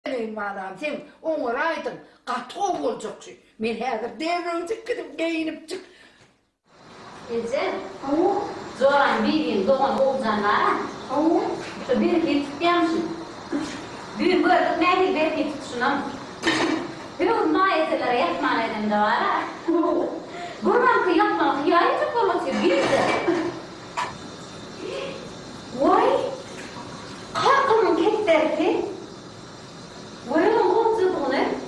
Eý balam sen oňaraýdyň, gaty gowy boljak şu. Men häzir derrewjik gidip geýinipjik. Eje, hawa, joraň Bibiniň dogany Oguljan bar-a? Hawa. Şo berhiz tutýamyşyn. Düýn gördük nähili berhiz tutuşynam. Öň maýaselere ýatman edemde bar-a. Gurbanky ýatmagy hyýal etjek bolup otyr, gije. Waý, kakamyň kepderisi. Waý, onuň gowjadygyny.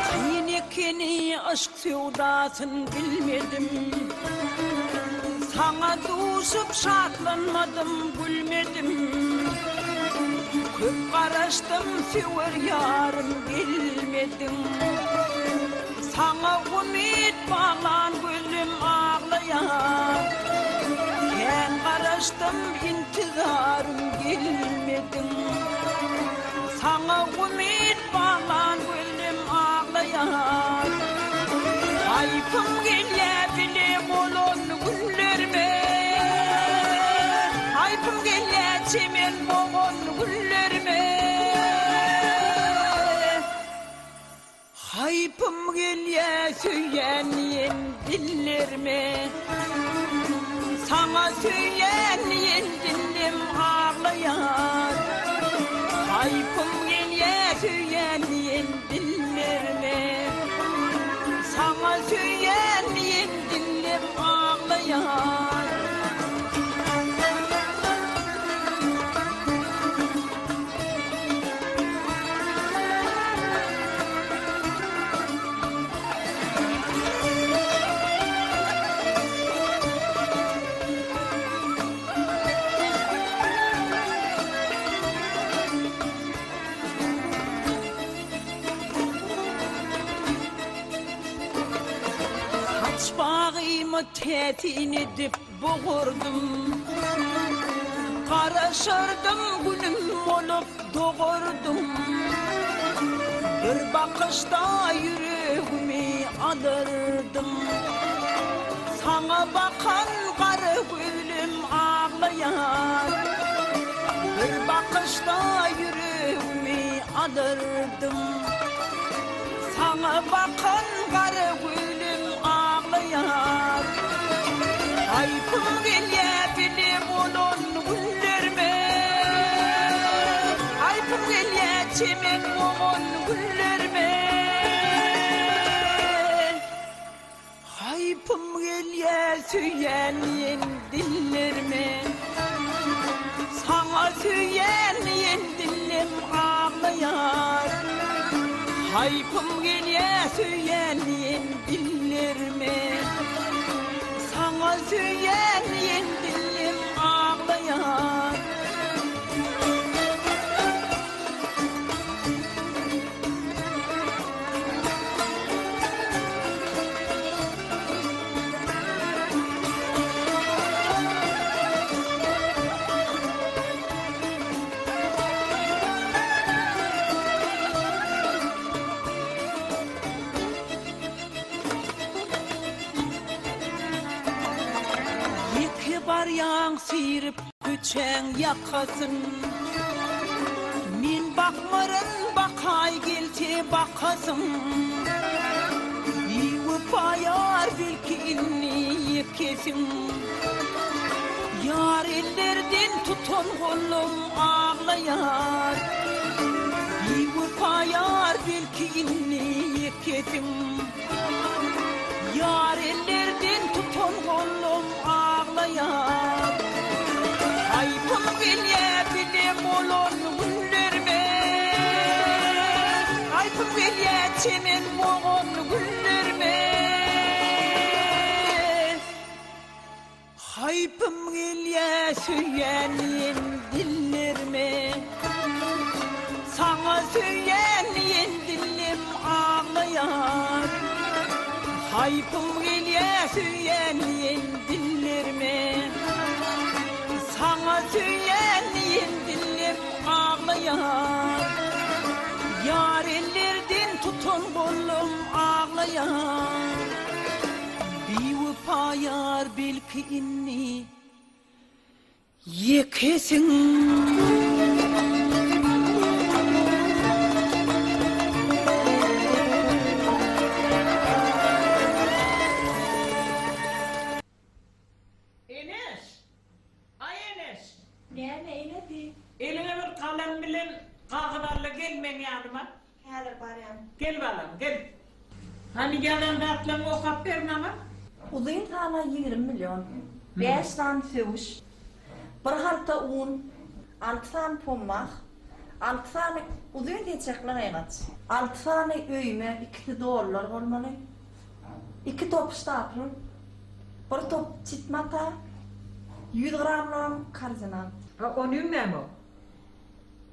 Kyn ekeni yşk söwdasyn bilmedim. Saňa duşup şatlanmadym, gülmedim. Köp garaşdym söwer ýarym gelmediň. Saňa umyt baglan gözüm aglaýar. Kän garaşdym intizarym gelmediň. Saňa umyt baglan gözüm aglaýar. Haýpym gelýä bile bolan günlerime. Haýpym gelýä çemen bogan güllerime. Haýpym gelýä söýýän diýen dillerime. Saňa söýýän diýen dillem aglaýar. Haýpym gelýä söýýän diýen dillerime. Saňa söýýän diýen dillem aglaýar. Saç bagyma täsin edip bogardym. Garaşardym günüm bolup dogardym. Bir bakyşda ýüregimi alardym. Saňa bakan gara gözlem aglaýar. Bir bakyşda ýüregimi alardym. Saňa bakan gara gözlem aglaýar. Haýpym gelýä bile bolan günlerime. Haýpym gelýä çemen bogan güllerime. Haýpym gelýä söýýän diýen dillerime. Saňa söýýän diýen dillem aglaýar. Haýpym gelýä söýýän diýen dillerime. Saňa söýýän diýen dillem aglaýar. Ýeke barýaň syryp Köçäň ýakasyn Men bakmaryn bakaý gelse bakasyň Biwepa ýar belki indi ýekesiň Ýar ellerden tutan golum aglaýar Biwepa ýar belki indi ýekesiň Ýar ellerden tutan golum aglaýar. Haýpym gelýä bile bolan günlerime. Haýpym gelýä çemen bogan güllerime. Haýpym gelýä söýýän diýen dillerime Saňa söýýän diýen dillem aglaýar Haýpym gelýä söýýän diýen dillerime Saňa söýýän diýen dillem aglaýar Ýar ellerden tutan golum aglaýar Biwepa ýar belki indi ýekesiň. Eneş! Aý Eneş! Näme enesi? Eliňe bir galam bilen kagyz al-da gel meň ýanyma. Häzir barýan. Gel balam, gel. Hany ýazan zatlaryňy okap ber maňa. Uzyn sala 20 million, bäş sany söwüş, bir halta un, alty sany pommah, alty sany uzyn seçekli gaýgaç, alty sany öýme, ikisi dollar bolmaly, iki top ştapl, bir top çit mata, 100 gramlygam kardinal. A onyň näme o?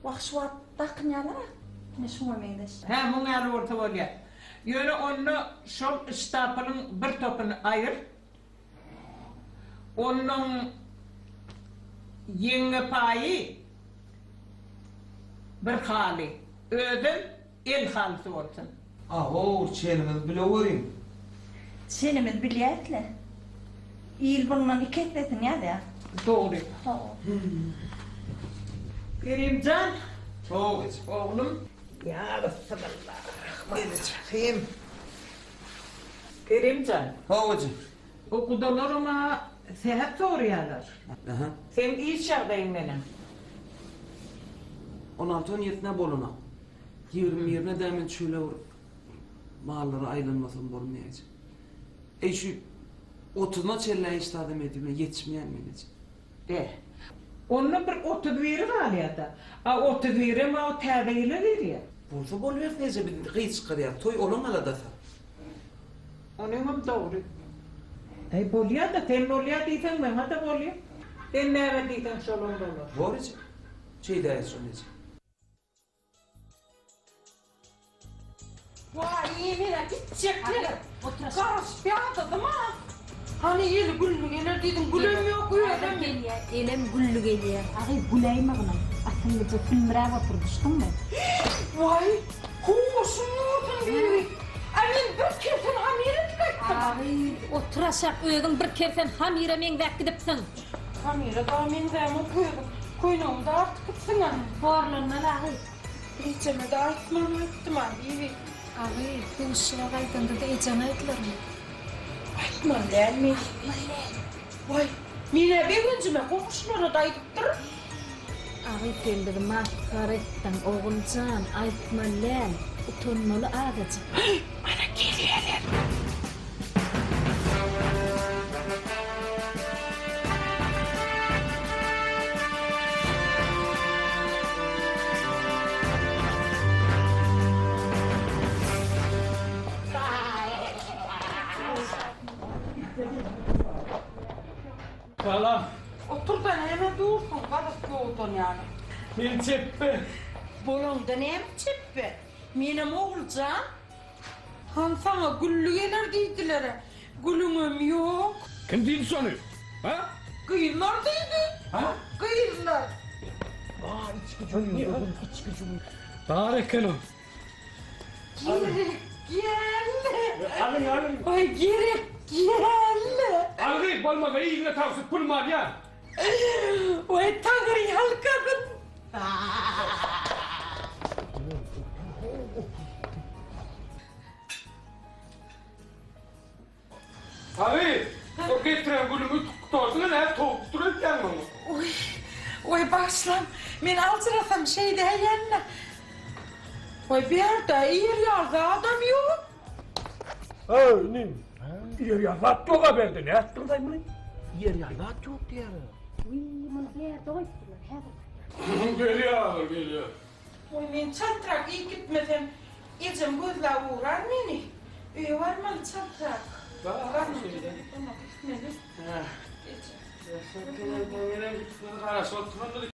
Wah şu wagt dakynýalar-a ine şuňa meňzeş. Hä muň ýaly bolsa bolýar. Ýöne onda şol ştapylyň bir topuny aýyr. Onuň ýeňňe paýy bir haly. Özem El halysy bolsun. Ahow, çenimizi bileweriň. Çenimizi bilýäs-le. Il bundan iki essesini ýazýar. Dogry. Hawa. Kerimjan. Sag eje. Oglum. Ýa Resulallah. Ejekim. Kerimjan. Hawa eje. Bu gudalaram-a sähet soraýarlar. Aha. Seň iş ýagdaýyň neneň? On alty-on ýedisine bolanok. 21-ine dä men çöle bir mallara aýlanmasam bolmaýar eje. Eý şu otuzyna çenli hiç zadam edilme ýetişmeýän men eje. Be. Onda bir 31-i galýa-da. A 31-em o täze ýyla girýä. Bolsa bolubersin eje biz indi gyz çykarýas toý olaň aladasy. Onyňam dogry. Eý bolýa-da sen bolýa diýseň maňa-da bolýa. Sen näme diýseň şolam bolar. Bor eje. Şeýdäýeris şony eje. Waý, men-ä gitjekler. Garaşyp ýadadym-a. Hany eli gülli geler diýdiň, gülem ýok, özem ýok. Elem gülli gelýär. Agy, güläýmeginem. Asyllyja sülmüräp otur, düşdüňmi? Waý, hoşuň bolsun biri. A men bir kersen hamyr edip gaýtdym. Agy, otur aşak, özüň bir kersen hamyra meňzäp gidipsiň. Hamyra dagy meňzämok özüň. Köýnegimi-de artykypsyň-a. Horlanmaly, agy. Ejeme-de aýtman aýtdym-a, Bibi. Agy, duşuşyga gaýdanda-da ejeňe aýdylarmy? Aýtmaly dälmi? Aýtmaly däl. Waý, men-ä begenjime goňşulara-da aýdypdyryn. Agy, sen bizi masgara etdiň, ogul jan, aýtmaly däl, utanmaly azajyk. Ana, gelýärler. Salam. Otur-da näme dursuň gazak ýoldan ýaly. Men çepbe. Bolaňda näme çepbe? Menem Oguljan. Han saňa gülli geler diýdiler-ä. Gülüňem ýok. Kim diýdi şony? Ha? Gyzlar diýdi. Ha? Gyzlar. Bar içki jübüň, içki jübüň. Bar eken o. Gerek geldi. Alyň, alyň. Aý gerek geldi. Al gyz, bolmasa yzyna tagsyt pulumy alýan. Waý Taňry ýalkasyn. Agy, o getiren gülüňi tutarsyň näme towuk tutur öýtýäň muny? Oý, oý bagyşlaň, men aljyrasam şeýdäýen-dä. Oý bärde ýer ýaly zadam ýok. Öý, inim, ýer ýaly zat ýok-a bärde, nätdiňiz-aý muny? Ýer ýaly zat ýok diýýär-ä. Wiý, muny bärde goýupdyrlar, häzir. Gelýär, gelýär. Oý, men çaltrak iýip gitmesem, ejem gözläp ugrar meni. Öýe barmaly çaltrak. Garnym doýdy, gitmeli. Eje. Garaşyp oturandyr.